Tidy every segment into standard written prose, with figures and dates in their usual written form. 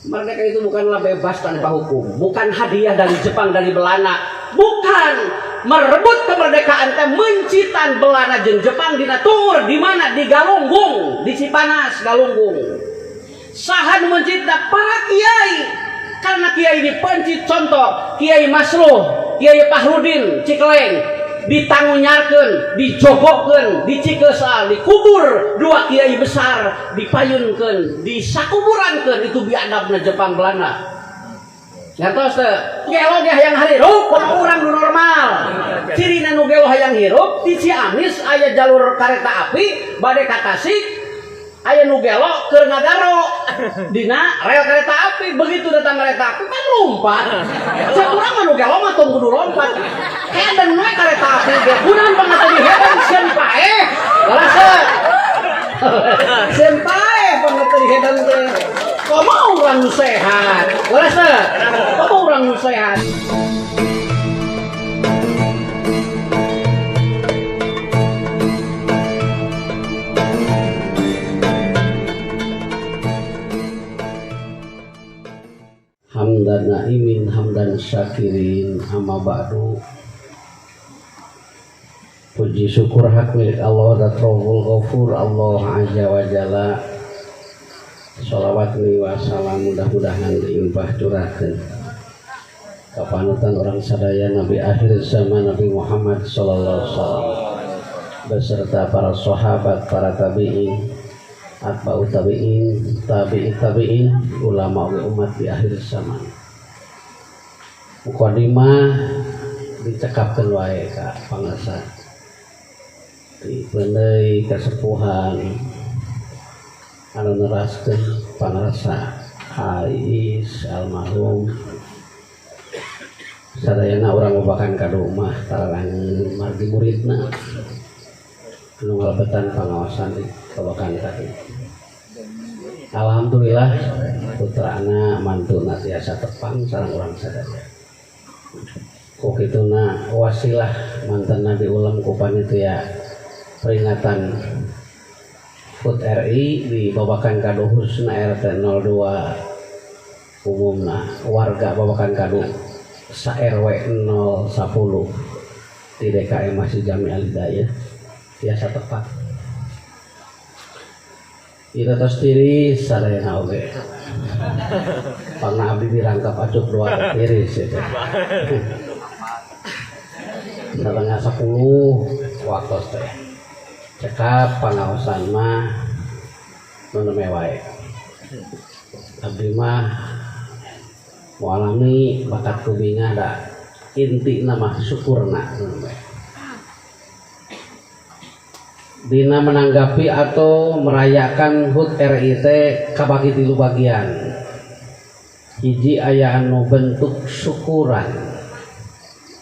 Merdeka itu bukanlah bebas tanpa hukum, bukan hadiah dari Jepang, dari Belanda, bukan. Merebut kemerdekaan teh mencitan Belanda jeung Jepang dina tuur di mana? Di Galunggung, di Cipanas Galunggung. Saha nu mencipta? Para kiai. Karena kiai dipencit, contoh Kiai Masruh, Kiai Pahrudin Cikeleng ditangunyarkeun, dijogokkeun, dicikesal, dikubur, dua kiai besar dipayunkeun, disakuburankeun, itu biadabna Jepang Belanda. Ngertos teu? Gelo ge hayang hirup, kumaha urang nu normal. Cirina nu gelo hayang hirup, di Ciamis aya jalur kereta api bade ka Tasik, aya nu gelo keur ngagaro dina rel kereta api, begitu datang kereta api kan lompat. Cek urang mah nu gelo mah tong kudu lompat. Hedan we kereta api ge kunaon banget tadi hedan sieun paeh. Leres teu? Sieun paeh banget tadi hedan teh. Komo urang nu sehat. Leres teu? Komo urang nu sehat. Hamdan naimin hamdan syakirin amma ba'du. Puji syukur hak milik Allah dan Rabbul Ghafur Allah Azza wa Jalla. Sholawat wa salam mudah-mudahan diimpah curahkeun kapanutan orang sadaya Nabi akhir zaman Nabi Muhammad sallallahu alaihi wasallam beserta para sahabat, para tabi'in, atba'ut tabi'in, tabi'it tabi'in, ulama umat di akhir zaman. Mukadimah dicekapkeun wae ka pangasa. Dipeundeuy kasepuhan anu neraskeun pangrasa Ais almarhum sadayana urang babakan ka rumah tararangeun margi muridna anu ngalebetan pangaosan di babakan kadu. Alhamdulillah putrana mantuna tiasa tepang sareng urang sadaya. Ku kituna wasilah mantena diulem ku panitia peringatan HUT RI di Babakan Kadu khususna RT 02 umumna warga Babakan Kadu sa RW 010 di DKM Masjid Jami Al Hidayah biasa tepat. Itu tos tiris sadayana oge. Pangna abdi dirangkap acuk dua tiris ya. 9:30 waktu teh. Cekap pangaosan mah nu neme wae. Abdi mah mualami bakat ku bingah da intina mah syukurna nu neme. Dina menanggapi atau merayakan HUT RI teh kabagi tilu bagian. Hiji aya anu bentuk syukuran.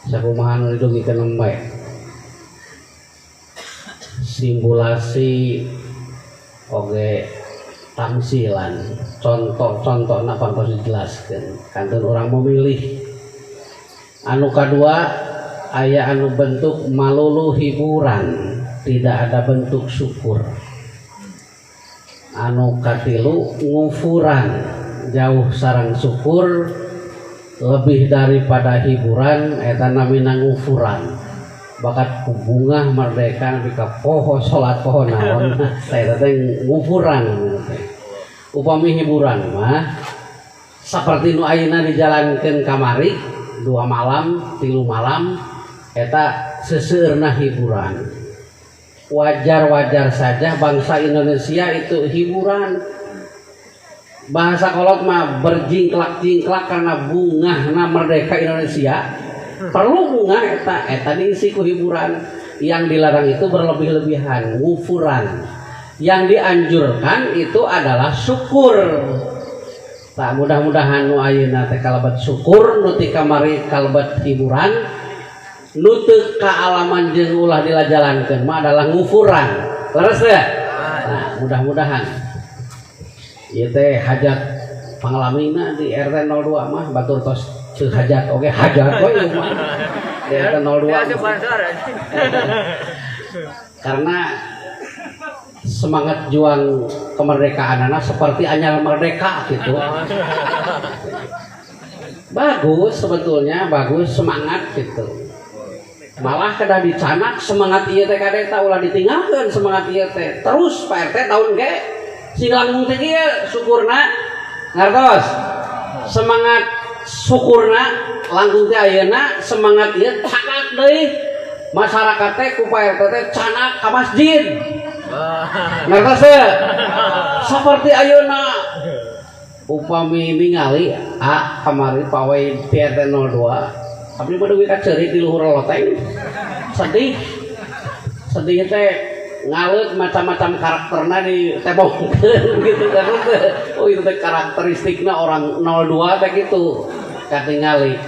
Sakumaha nu didugikeun nembe. Simulasi oge tamsilan, contoh-contohna pantos dijelaskeun. Kantun urang memilih. Anu kadua aya anu bentuk malulu hiburan, tidak ada bentuk syukur. Anu katilu ngufuran, jauh sarang syukur lebih daripada hiburan eta namina ngufuran. Bakat ku bungah merdeka nepi ka poho salat poho naon eta teh ngufuran teh. Upami hiburan mah saperti nu ayeuna dijalankeun kamari 2 malam 3 malam eta seseueurna hiburan. Wajar-wajar saja bangsa Indonesia itu hiburan. Bahasa kolot mah berjingklak-jingklak karena bungahna merdeka Indonesia. Perlu bunga eta, eta diisi ku hiburan. Yang dilarang itu berlebih-lebihan, ngufuran. Yang dianjurkan itu adalah syukur. Tak mudah-mudahan nu ayeuna teh kalebet syukur, nu ti kamari kalebet hiburan, nu teu kaalaman jeung ulah dilajalankeun mah adalah ngufuran. Leres teu? Nah, mudah-mudahan ieu teh hajat pangalamina di RT 02 mah batur tos teu hajat oge hajat we ieu mah di RT 02. Karena Semangat juang kemerdekaan anak seperti anyar merdeka gitu. Bagus sebetulnya, bagus semangat gitu. Malah kedah dicandak semangat ieu teh, kade tah ulah ditinggalkeun semangat ieu teh. Terus Pak RT tahun ge sing langkung teh kieu syukurna, ngartos. Semangat syukurna langkung teh ayeuna semangat ieu candak deui masyarakat teh ku Pak RT teh candak ka masjid. Ngertos teu? Seperti ayeuna upami ningali ah kamari pawai di RT 02, abdi mah dugi ka ceurik di luhur loteng. Sedih. Sedih teh ngaleut macam-macam karakterna ditembongkeun gitu kan. Oh, itu teh karakteristikna orang 02 teh gitu katingali.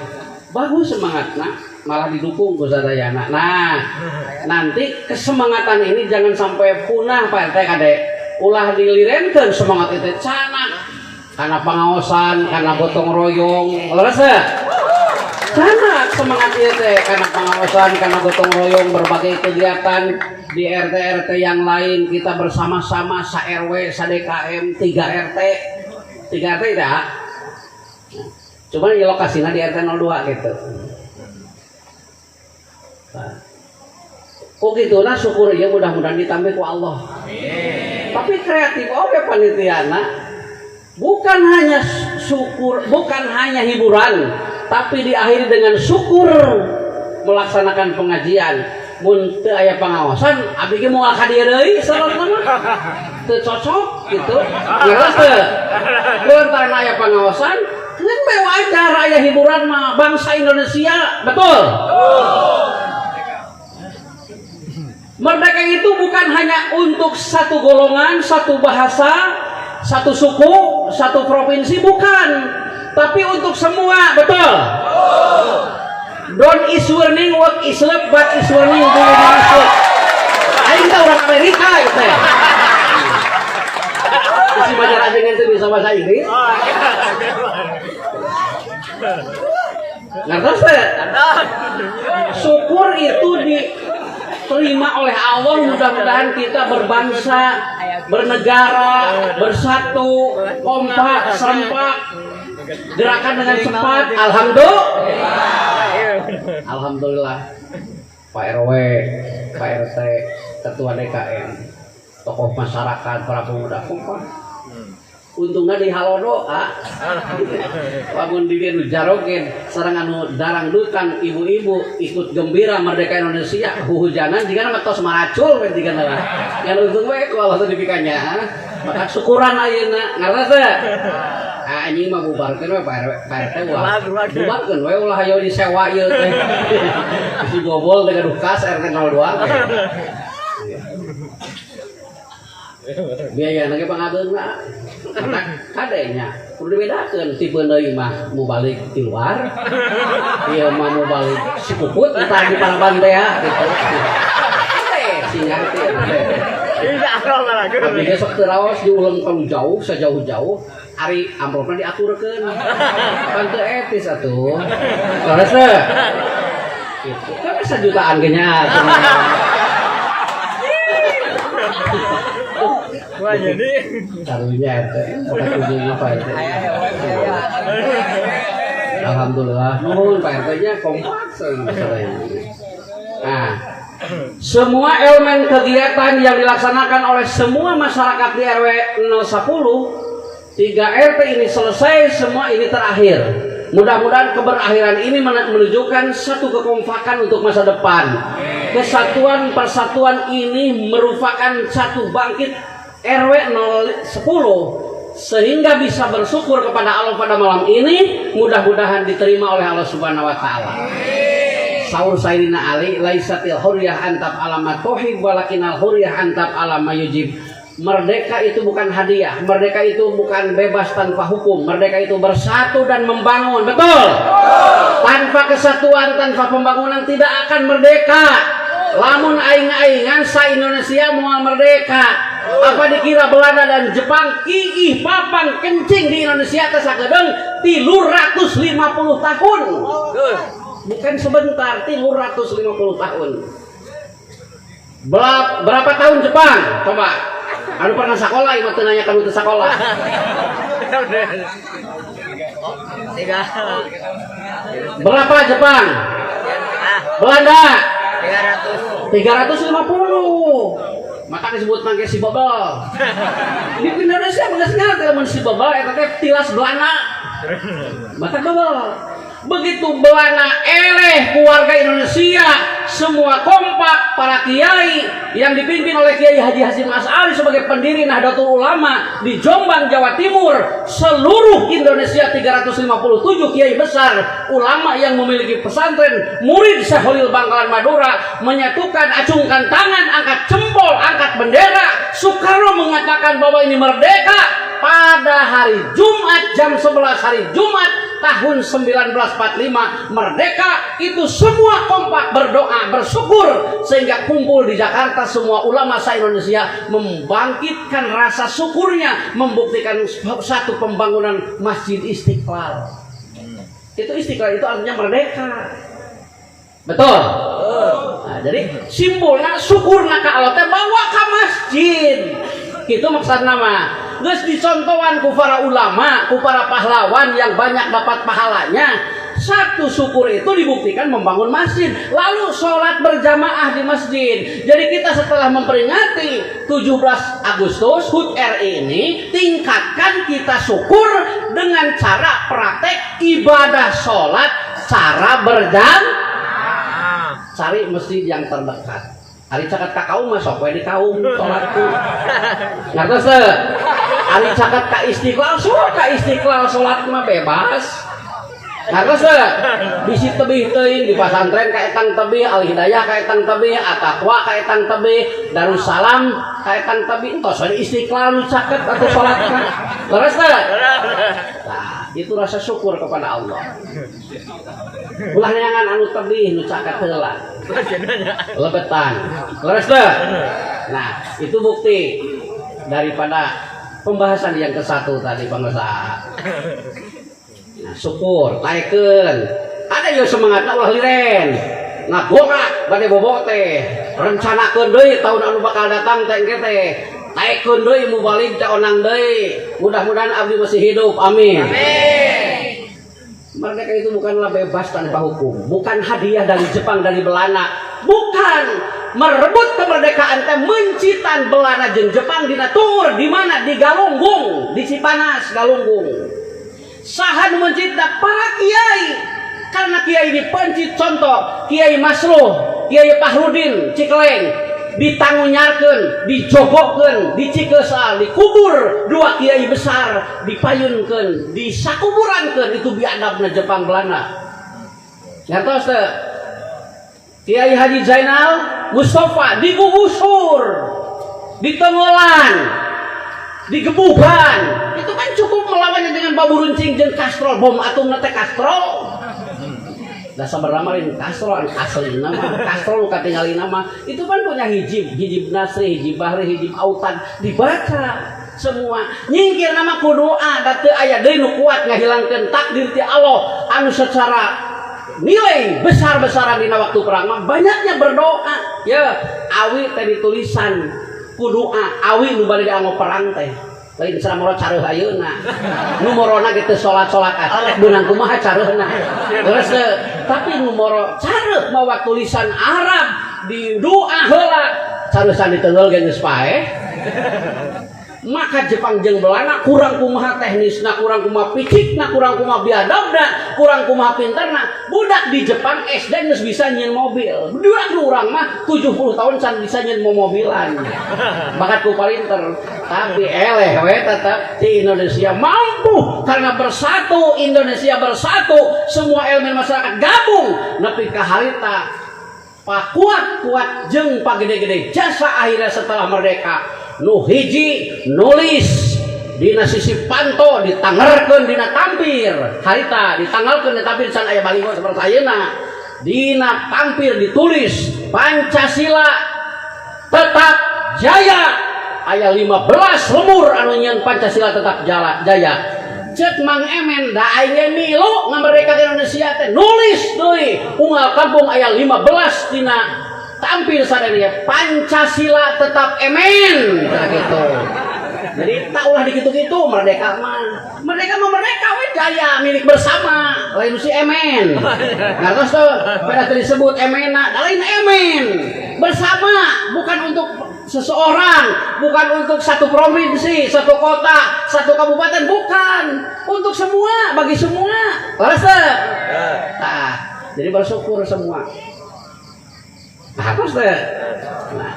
Bagus semangatna, malah didukung ku sadayana. Nah, nanti kesemangatan ini jangan sampai punah, Pak RT, kade. Ulah dilirenkeun semangat itu, candak karena pengaosan, karena gotong royong. Leres teu? Candak semangat ieu teh karena pengaosan, karena gotong royong, berbagai kegiatan di RT RT yang lain kita bersama-sama sa RW, sa DKM, 3 RT. 3 RT tidak? Cuman di lokasinya di RT 02 gitu. Nah, kok gitu, nah syukur ya, mudah-mudahan ditambah ku Allah. Tapi kreatif oke panitiana, bukan hanya syukur, bukan hanya hiburan, tapi diakhiri dengan syukur melaksanakan pengajian. Mun teu aya pengaosan, abdi ge moal ka dieu deui salatna mah. Teu cocok gitu. Ngertos teu? Lantaran aya pengaosan, kan bae wajar aya hiburan mah, bangsa Indonesia, betul? Merdeka itu bukan hanya untuk satu golongan, satu bahasa, satu suku, satu provinsi, bukan. Tapi untuk semua, betul? Don't is warning what is love, but is warning to is. Aing teh orang Amerika gitu ya. Isi baca ajengan itu bisa bahasa Inggris. Ngertos teh? Syukur itu diterima oleh Allah. Mudah-mudahan kita berbangsa, bernegara, bersatu, kompak, serempak, gerakan dengan cepat. Alhamdulillah. Alhamdulillah. Pak RW, Pak RT, Ketua DKM, tokoh masyarakat, para pemuda kompak. Untungnya di halodo, ah. Lamun di dieu nu jarogen sareng anu darangdutan, ibu-ibu ikut gembira merdeka Indonesia, huhujanan jiga mah tos maracul we jiga mah. Ngan untung we ku Allah teh dipikanya. Maka syukuran ayeuna, ngartos teu? Ah, anjing mah bubarkeun we Pak RW, Pak RT ulah. Bubarkeun we, ulah hayo disewa ieu teh. Si gobol teh gaduh kas RT 02 teh. Biaya ge pangageungna. Mata kadenya kudu dibedakeun, tipe deui mah mubalig di luar. Ieu mah mubalig si puput entah di Paraban teh ya gitu. Si ngarti. Abdi ge sok teu raos, diulem kalau jauh, sejauh-jauh ari amplopna diaturkeun. Pan teu etis atuh. Leres teu? Gitu. Kan sejutaan ge nya. Wah, jadi Karunya RT, Bapak ujungnya Pak RT. Alhamdulillah, nuhun Pak RT-nya kompak sekali. Nah, semua elemen kegiatan yang dilaksanakan oleh semua masyarakat di RW 010 3 RT ini selesai semua, ini terakhir. Mudah-mudahan keberakhiran ini menunjukkan satu kekompakan untuk masa depan. Kesatuan persatuan ini merupakan satu bangkit RW 010 sehingga bisa bersyukur kepada Allah pada malam ini, mudah-mudahan diterima oleh Allah Subhanahu wa taala. Saur Sayyidina Ali, laisatil hurriyah an taf'ala ma tuhib walakinal hurriyah an taf'ala ma yujib. Merdeka itu bukan hadiah, merdeka itu bukan bebas tanpa hukum, merdeka itu bersatu dan membangun, betul? Tanpa kesatuan, tanpa pembangunan tidak akan merdeka. Lamun aing-aingan sa Indonesia moal merdeka. Apa dikira Belanda dan Jepang kiih papang kencing di Indonesia teh sakedeung 350 tahun? Bukan sebentar, 350 tahun. Berapa tahun Jepang? Coba. Anu pernah sekolah ieu mah teu nanya ka nu teu sakola. Tiga. Berapa Jepang? Ah, Belanda 300. 350. Maka disebut mangke si bebel. Di Indonesia geus ngarti lamun si bebel eta teh tilas Belanda. Mata bebel. Begitu Belanda eleh keluarga Indonesia semua kompak, para kiai yang dipimpin oleh Kiai Haji Hasyim Asy'ari sebagai pendiri Nahdlatul Ulama di Jombang, Jawa Timur, seluruh Indonesia 357 kiai besar ulama yang memiliki pesantren murid Syekh Bangkalan Madura menyatukan, acungkan tangan, angkat jempol, angkat bendera. Soekarno mengatakan bahwa ini merdeka pada hari Jumat jam 11 hari Jumat tahun 1945 merdeka. Itu semua kompak berdoa, bersyukur, sehingga kumpul di Jakarta semua ulama se-Indonesia membangkitkan rasa syukurnya, membuktikan satu pembangunan Masjid Istiqlal. Itu Istiqlal itu artinya merdeka, betul. Nah, jadi simbolnya syukurna ka Allah teh bawa ke masjid gitu maksudna mah. Geus dicontohan ku para ulama, ku para pahlawan yang banyak dapat pahalanya. Satu syukur itu dibuktikan membangun masjid, lalu sholat berjamaah di masjid. Jadi kita setelah memperingati 17 Agustus HUT RI ini, tingkatkan kita syukur dengan cara praktek ibadah sholat cara berjamaah. Cari masjid yang terdekat. Ari caket ka kaum mah sok we di kaum salatku. Ngartos teu? Ari caket ka Istiqlal, sok ka Istiqlal salat mah bebas. Ngartos teu? Bisi tebih teuing di pasantren kaetang tebih, Al Hidayah kaetang tebih, At-Taqwa kaetang tebih, Darussalam kaetang tebih, entos we di Istiqlal nu caket atuh salat mah. Leres teu? Nah, itu rasa syukur kepada Allah. Ulah neangan anu tebih nu caket heula. Lebetan. Leres teu? Nah, itu bukti daripada pembahasan yang ke-1 tadi, pengusaha. Nah, syukur, taekeun. Ada yang semangatna ulah liren. Ngagorak bade bobo teh. Rencanakeun deui tahun anu bakal datang teh engke teh. Taekeun deui mubalig teh onang deui. Mudah-mudahan abdi masih hidup. Amin. Amin. Merdeka itu bukanlah bebas tanpa hukum, bukan hadiah dari Jepang, dari Belanda, bukan. Merebut kemerdekaan teh mencitan Belanda jeung Jepang dina tur di mana? Di Galunggung, di Cipanas Galunggung. Saha nu mencipta? Para kiai. Karena kiai dipencit, contoh Kiai Masruh, Kiai Pahrudin Cikeleng ditangunyarkeun, dijogokkeun, dicikeusal, dikubur dua kiai besar, dipayunkeun, disakuburankeun, itu biadabna Jepang Belanda. Ngartos teu? Kiai Haji Zainal Mustafa digugusur, ditengolan, digebugan. Itu kan cukup melawannya dengan bambu runcing jeung kastrol, bom atom teh kastrol. Dasar bernama lain kastrol anu asli nama kastrol nu katingali nama itu kan punya hijib, hijib nasri, hijib bahri, hijib autan, dibaca semua nyingkir nama ku doa, da teu aya deui nu kuat ngahilangkeun takdir ti Allah anu secara nilai besar-besaran dina waktu perang mah banyaknya berdoa ya. Awi teh ditulisan ku doa, awi nu bade dianggo perang teh lain saramoro careuh ayeuna nu morona gitu salat-salat rek beunang kumaha careuhna. Terus tapi nu moro careuh mawa tulisan Arab di doa heula, careusan diteunggeul ge geus paeh. Maka Jepang jeung Belanda kurang kumaha teknisna, kurang kumaha picikna, kurang kumaha biadabna, kurang kumaha pintarna. Budak di Jepang SD geus bisa nyieun mobil. Budak nu urang mah 70 tahun can bisa nyieun mobilan. Bakat ku palinter. Tapi eleh we tetap di Indonesia mampu karena bersatu, Indonesia bersatu, semua elemen masyarakat gabung nepi ka harita pakuat-kuat jeung pagede-gede jasa. Akhirnya setelah merdeka nu hiji nulis dina sisi panto, ditangerkeun dina tampir harita, ditanggalkeun dina tampir, can aya baliho seperti ayeuna. Dina tampir ditulis "Pancasila tetap jaya". Aya 15 lemur anu nyieun "Pancasila tetap jaya". Cek Mang Emen, da aing ge milu ngamerdekakeun Indonesia teh, nulis deui unggal kampung aya 15 dina tampil sadaya "Pancasila tetap emen", nah gitu. Jadi tak ulah dikitu-kitu merdeka mah. Merdeka mah merdeka we, jaya milik bersama, lain si Emen. Ngartos tuh, pada disebut Emena, lain Emen. Bersama, bukan untuk seseorang, bukan untuk satu provinsi, satu kota, satu kabupaten, bukan. Untuk semua, bagi semua. Leres teu? Nah, jadi bersyukur semua. Nah, terus teh. Nah,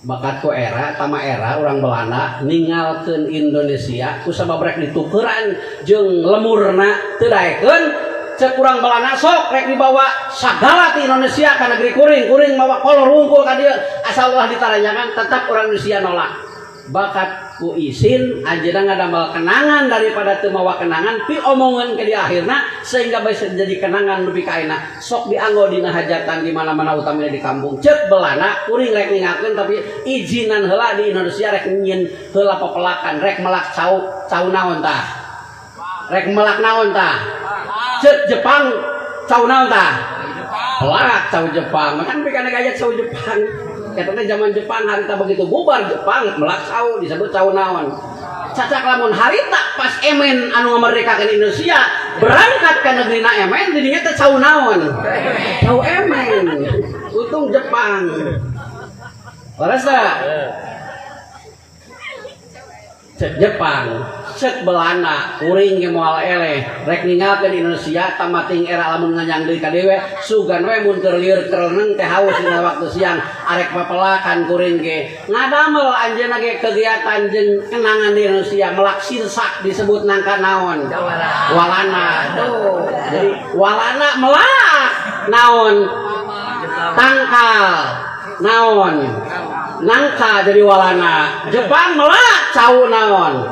bakat ku era tama era orang Belanda ninggalkeun Indonesia ku sabab rek ditukeran jeung lemurna teu daekeun. Cek urang Belanda, sok rek dibawa sagala ti Indonesia ka negeri kuring, kuring mawa kolor wungkul ka dieu, asal ulah ditaranjangan. Tetap orang Indonesia nolak. Bakat ku isin anjeunna ngadamel kenangan, daripada teu mawa kenangan pi omongan ke di akhirna sehingga bisa jadi kenangan lebih ka ayeuna, sok dianggo dina hajatan di mana-mana, utamina di kampung. Cek Belanda, kuring rek ninggalkeun, tapi izinan heula di Indonesia rek nyieun heula pepelakan, rek melak cau. Cau naon tah? Rek melak naon tah? Cek Jepang cau naon tah? Pelak cau Jepang kan pikan gaya cau Jepang. Eta teh zaman Jepang harita. Begitu bubar Jepang, melak cau, disebut cau naon? Cacak lamun harita pas Emen anu ngamerdekakeun Indonesia berangkat ke negeri na Emen, didinya teh cau naon? Cau Emen. Untung Jepang. Leres teh? Cek Jepang, cek Belanda, kuring ge moal eleh rek ninggalkeun Indonesia tamating era. Lamun nganyang deui ka dewe, sugan we mun keur lieur kereneng teh, haus dina waktu siang, arek papelakan, kuring ge ngadamel anjeunna ge kegiatan jeung kenangan di Indonesia, melak sirsak disebut nangka naon? Walana tuh. Jadi walana melak naon? Tangkal naon? Nangka. Jadi walana. Jepang melak cau naon?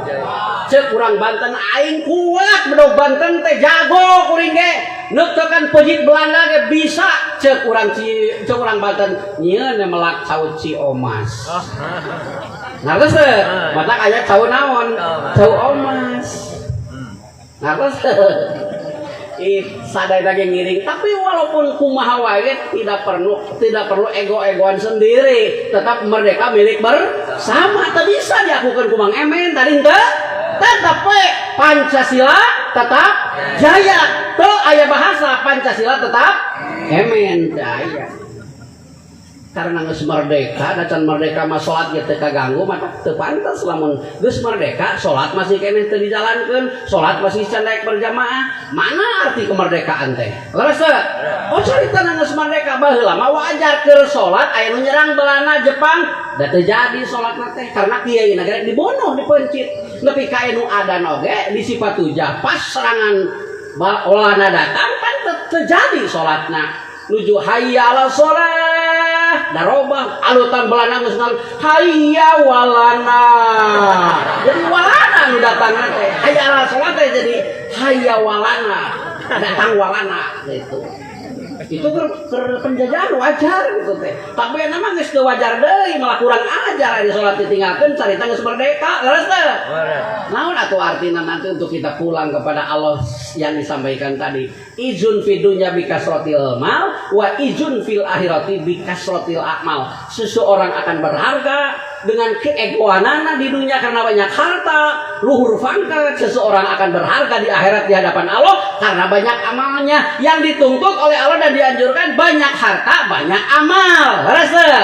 Cek urang Banten, aing kuat, bedog Banten teh jago, kuring ge neukeukan pejit Belanda ge bisa. Cek urang Ci, cek urang Banten nyieun melak cau Ciomas. Ngartos teu? Matak aya cau naon? Cau omas. Ngartos teu? Ih, sadaya ge ngiring, tapi walaupun kumaha wae tidak perlu ego-egoan sendiri, tetap merdeka milik bersama. Tak bisa diakukan ku Mang Emen tadi teu? Tetap we Pancasila tetap jaya. Teu aya bahasa Pancasila tetap Emen jaya. Karena geus merdeka, da can merdeka mah salat ge teu kaganggu, maka teu pantes lamun geus merdeka salat masih keneh teu dijalankeun, salat masih can daek berjamaah. Mana arti kemerdekaan teh? Leres teu? Oh, carita geus merdeka, baheula mah wajar keur salat aya nu nyerang Belanda, Jepang, da teu jadi salatna teh karena kiai na gerek dibunuh, dipencit. Nepi ka nu adan oge di Sipatujah pas serangan Walanda datang kan teu jadi salatna. Nuju hayya ala sholah, darobah alutan Belanda geus ngal hayya walana, jadi walana nu datang teh. Hayya ala sholah teh jadi hayya walana, datang walana gitu. Itu ke penjajahan wajar gitu teh, tapi nama geus teu wajar deui, malah kurang ajar ari salat ditinggalkeun carita geus merdeka. Leres teu? Naon atuh artinya nanti untuk kita pulang kepada Allah yang disampaikan tadi? Izzun fid dunya bikasrotil mal wa izzun fil akhirati bikasrotil amal. Seseorang akan berharga dengan keegoanana di dunia karena banyak harta, luhur pangkat. Seseorang akan berharga di akhirat di hadapan Allah karena banyak amalnya. Yang dituntut oleh Allah dan dianjurkan banyak harta, banyak amal. Leres teu?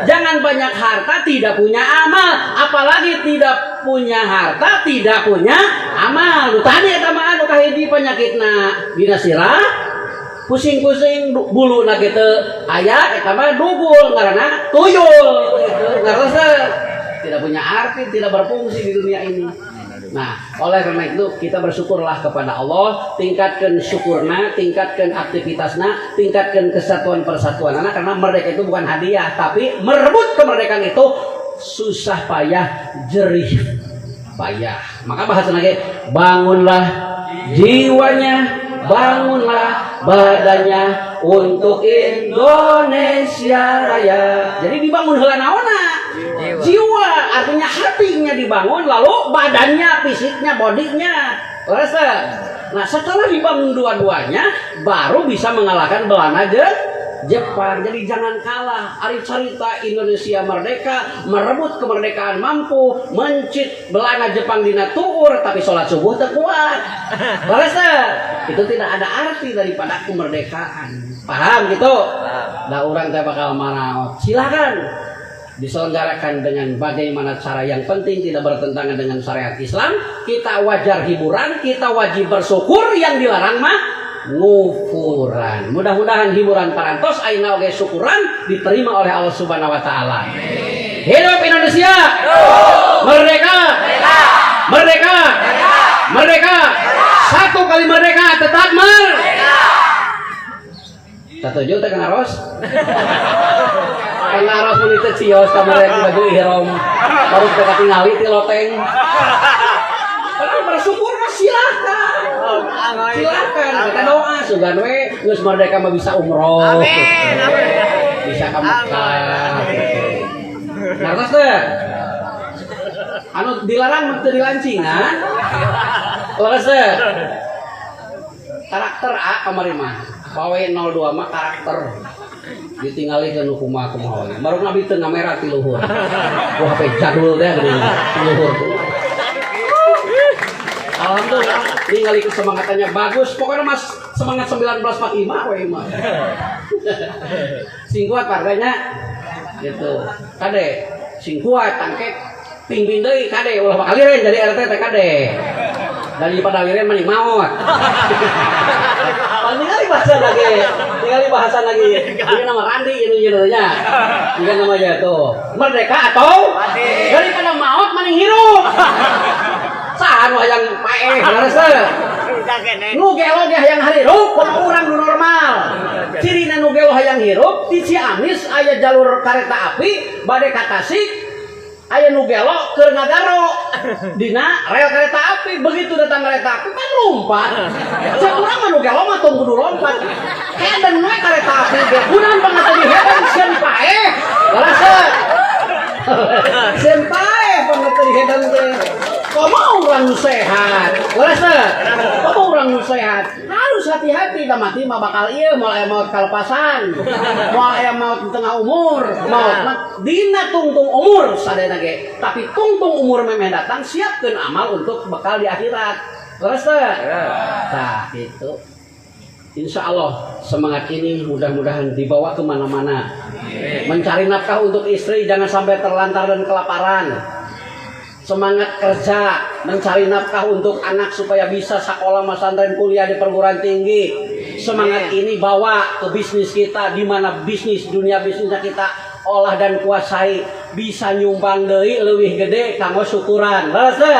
Jangan banyak harta tidak punya amal, apalagi tidak punya harta tidak punya amal. Nu tadi eta mah anu kahiji penyakitna dina sirah, pusing-pusing, buluna gitu aya, eta mah dugul, ngaranna tuyul gitu. Ngartos teu? Tidak punya arti, tidak berfungsi di dunia ini. Nah, oleh karena itu kita bersyukurlah kepada Allah, tingkatkan syukurna, tingkatkan aktivitasna, tingkatkan kesatuan persatuan anak, karena merdeka itu bukan hadiah, tapi merebut kemerdekaan itu susah payah, jerih payah. Maka bahasa lagi, bangunlah jiwanya, bangunlah badannya untuk Indonesia Raya. Jadi dibangun heula naonna? Jiwa. Jiwa, artinya hatinya dibangun, lalu badannya, fisiknya, bodinya. Leres teu? Nah, setelah dibangun dua-duanya, baru bisa mengalahkan Belanda jeung Jepang. Jadi jangan kalah. Ari carita Indonesia merdeka, merebut kemerdekaan mampu, mencit Belanda Jepang dina tuur, tapi sholat subuh teu kuat. Leres teu? Itu tidak ada arti daripada kemerdekaan. Paham gitu? Nah, orang teh bakal maraot. Silakan diselenggarakan dengan bagaimana cara, yang penting tidak bertentangan dengan syariat Islam. Kita wajar hiburan, kita wajib bersyukur, yang dilarang mah ngufuran. Mudah-mudahan hiburan parantos ayeuna oge syukuran diterima oleh Allah Subhanahu wa taala. Hidup Indonesia! Merdeka! Merdeka! Merdeka! Satu kali merdeka tetap merdeka. Satu juta Kang Aros. Kang Aros mun teu cios kamari baju ihram. Baru teu katingali ti loteng. Padahal bersyukur mah silakan. Silakan, kita doa sugan we geus merdeka mah bisa umroh. Amin. Amin. Bisa ka Mekah. Ngartos teh? Anu dilarang mah teu dilancingan. Leres teh? Karakter A kamari mah. Pawe 02 mah karakter ditinggali ke nu kumaha kumaha we. Baru nabi teu ngamera ti luhur. Wah, HP jadul teh geuning ti luhur. Alhamdulillah ningali kesemangatannya bagus. Pokoknya mas semangat 1945 we mah. Sing kuat partainya gitu. Kade sing kuat tangke pingpin deui kade ulah bakal liren jadi RT teh kade. Daripada liren mending maot. Paling ningali bahasa lagi, ningali bahasa lagi. Ini nama Randi ini nya. Ini namanya tuh. Merdeka atau mati. Daripada maot mending hirup. Saha nu hayang paeh leres teu? Nu gelo ge hayang hirup, kumaha urang nu normal. Cirina nu gelo hayang hirup, di Ciamis aya jalur kereta api bade ka Tasik, aya nu gelo keur ngagaro dina rel kereta api. Begitu datang kereta api kan lompat. Cek urang mah nu gelo mah tong kudu lompat. Hedeng we kereta api ge kunaon banget tadi hedeng sieun paeh. Leres teu? Sieun paeh banget tadi hedeng teh. Komo urang nu sehat. Leres teu? Komo urang nu sehat. Harus hati-hati da mati mah bakal ieu moal aya maot kalepasan. Moal aya maot di tengah umur. Maot mah dina tungtung umur sadayana ge. Tapi tungtung umur memeh datang siapkeun amal untuk bekal di akhirat. Leres teu? Tah gitu. Insya Allah semangat ini mudah-mudahan dibawa kemana-mana. Mencari nafkah untuk istri jangan sampai terlantar dan kelaparan. Semangat kerja, mencari nafkah untuk anak supaya bisa sekolah pesantren kuliah di perguruan tinggi. Semangat ini bawa ke bisnis kita, di mana bisnis dunia bisnisnya kita olah dan kuasai, bisa nyumbang deui leuwih gede kanggo syukuran. Leres teu?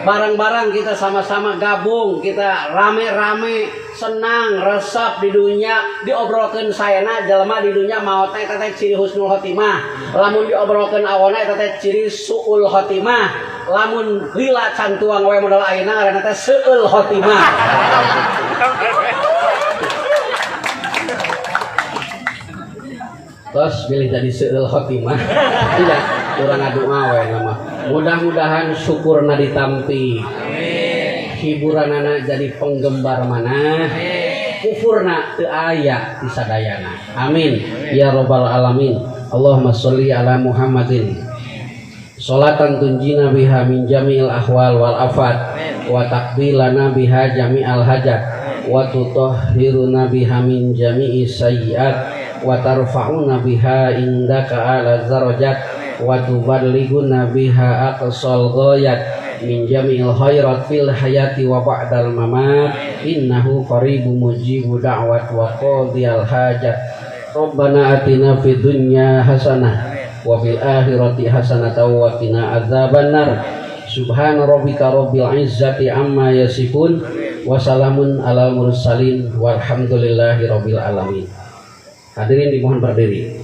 Bareng-bareng kita sama-sama gabung, kita rame-rame senang, resep di dunia, diobrolkeun saena jelema di dunia maot teh eta teh ciri husnul khotimah. Lamun diobrolkeun awona eta teh ciri suul khotimah. Lamun lila can tuang we modal ayeuna ngaranna teh seueul khotimah. Terus pilih jadi seueul khotimah. Tidak, urang ngadoa we nama. Mudah-mudahan syukurna ditampi. Hiburanana jadi penggembar mana. Kufurna teu aya di sadayana. Amin ya rabbal alamin. Allahumma sholli ala Muhammadin. Salatan tunjina biha min jami'il ahwal wal afat wa taqbilana biha jami'al hajat wa tutahhiruna biha min jami'i sayyiat wa tarfa'una biha indaka ala darajat wa tuballighuna biha aqsal ghayat min jami'il khairat fil hayati wa ba'dal mamat innahu qaribun mujibu da'wat wa qadiyal hajat. Rabbana atina fid dunya hasanah wa fil akhirati hasanah wa qina adzabannar. Subhana rabbika rabbil izzati amma yasifun wa salamun alal mursalin walhamdulillahi rabbil alamin. Hadirin dimohon berdiri.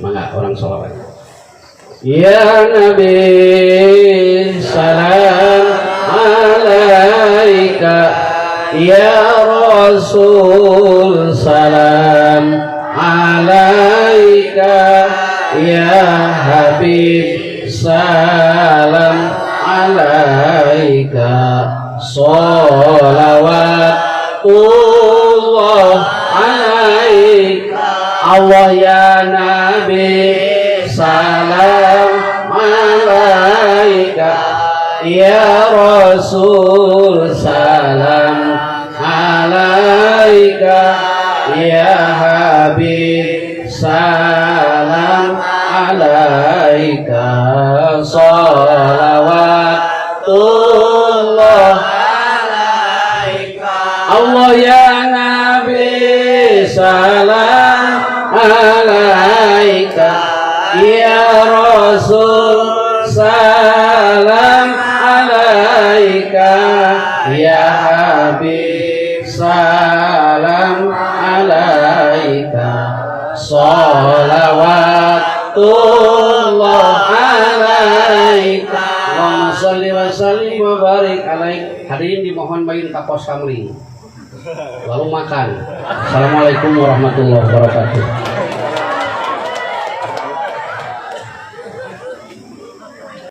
Mangga orang sholawat. Ya Nabi salam alaika, ya Rasul salam alaika, ya Habib salam alaika, Sholawatullah alaik. Allah ya Nabi, salam alaika. Ya Rasul, salam alaika. Ya Habib, salam alaika. Salawatullah alaika. Allah ya Nabi, salam alaika. Ya Rasul, salam alaika. Ya Habib, salam alaika. Salawatullah alaika. Allahumma sholli wa sallim wa barik alaik. Hadirin dimohon bayun ka pos kamling, lalu makan. Assalamualaikum warahmatullahi wabarakatuh.